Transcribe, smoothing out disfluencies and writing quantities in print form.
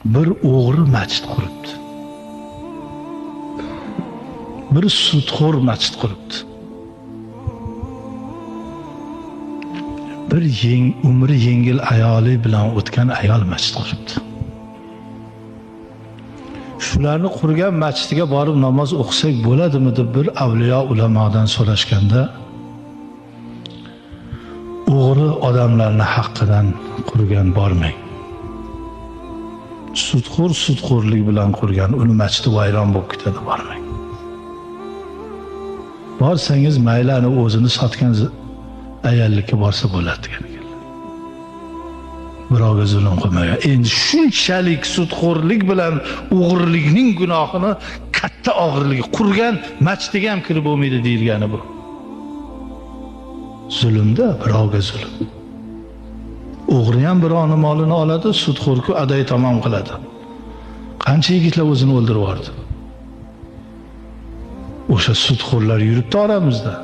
Bir o'g'ri masjid quribdi. Bir sudxo'r masjid quribdi. Bir umri yengil ayoli bilan o'tgan ayol masjid quribdi. Shularni qurgan masjidiga borib namoz o'qisak bo'ladimi deb bir avliyo ulamodan so'rashganda, o'g'ri odamlarni haqqidan qurgan bormang. Sudxo'r sudxo'rlik bilan qurgan, uni masjidi vayron bo'lib ketadi, bormang. Borsangiz mayli, ani o'zini sotgan ayollikka borsa bo'ladi degan ekanlar. Birovga zulm qilmagan. Endi shunchalik sudxo'rlik bilan o'g'irlikning gunohini katta og'irligi, qurgan masjidiga ham kirib bo'lmaydi deyilgani bu. Zulmda birovga zulm. O'g'ri ham birovning molini oladi, sudxo'rku aday tamom qiladi. Qancha yigitlar o'zini o'ldirib yubordi. O'sha sudxo'rlar yuribdi oramizda.